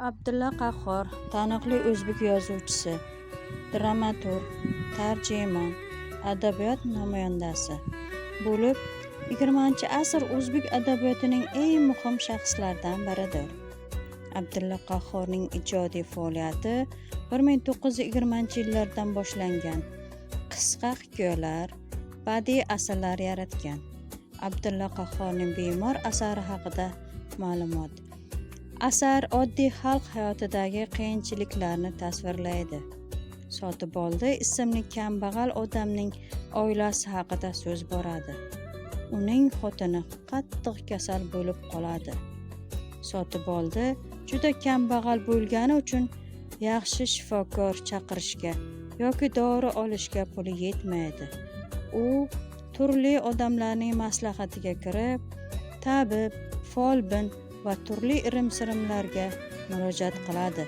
Abdulla Qahhor taniqli o'zbek yozuvchisi, dramaturg, tarjimon, adabiyot namoyandasi bo'lib, 20-asr o'zbek adabiyotining eng muhim shaxslaridan biridir. Abdulla Qahhorning ijodiy faoliyati 1920-yillardan boshlangan. Qisqa hikoyalar, badiiy asarlar yaratgan. Abdulla Qahhorning Bemor asari haqida ma'lumot. Asar oddiy xalq hayotidagi qiyinchiliklarni tasvirlaydi. Sotiboldi ismli kambag'al odamning oilasi haqida so'z boradi. Uning xotini qattiq kasal bo'lib qoladi. Sotiboldi juda kambag'al bo'lgani uchun yaxshi shifokor chaqirishga yoki dori olishga puli yetmaydi. U turli odamlarning maslahatiga kirib, tabib, folbin va turli irim-sirimlarga murojaat qiladi.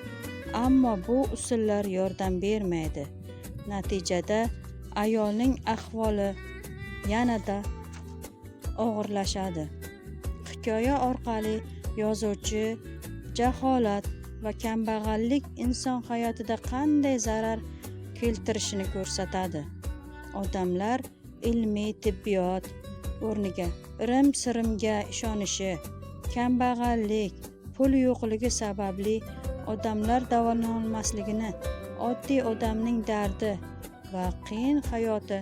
Ammo bu usullar yordam bermaydi. Natijada ayolning ahvoli yanada og'irlashadi. Hikoya orqali yozuvchi jaholat va kambag'allik inson hayotida qanday zarar keltirishini ko'rsatadi. Odamlar ilmiy tibbiyot o'rniga irim-sirimga ishonishi, kambag'allik, pul yo'qligi sababli odamlar davolanolmasligini, oddiy odamning dardi va qiyin hayoti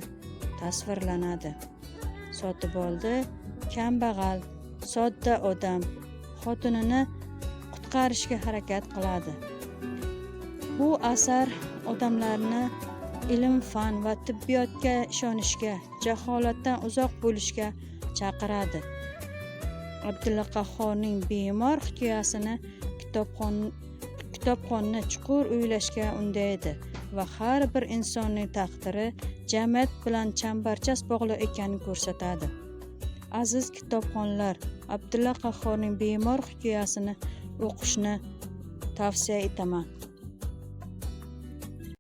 tasvirlanadi. Sotiboldi kambag'al, sodda odam xotinini qutqarishga harakat qiladi. Bu asar odamlarni ilm-fan va tibbiyotga ishonishga, jaholatdan uzoq bo'lishga chaqiradi. Abdulla Qahhorning Bemor hikoyasini kitobxonni chuqur o'ylashga undaydi va har bir insonning taqdiri jamiyat bilan chambarchas bog'liq ekanini ko'rsatadi. Aziz kitobxonlar, Abdulla Qahhorning Bemor hikoyasini o'qishni tavsiya etaman.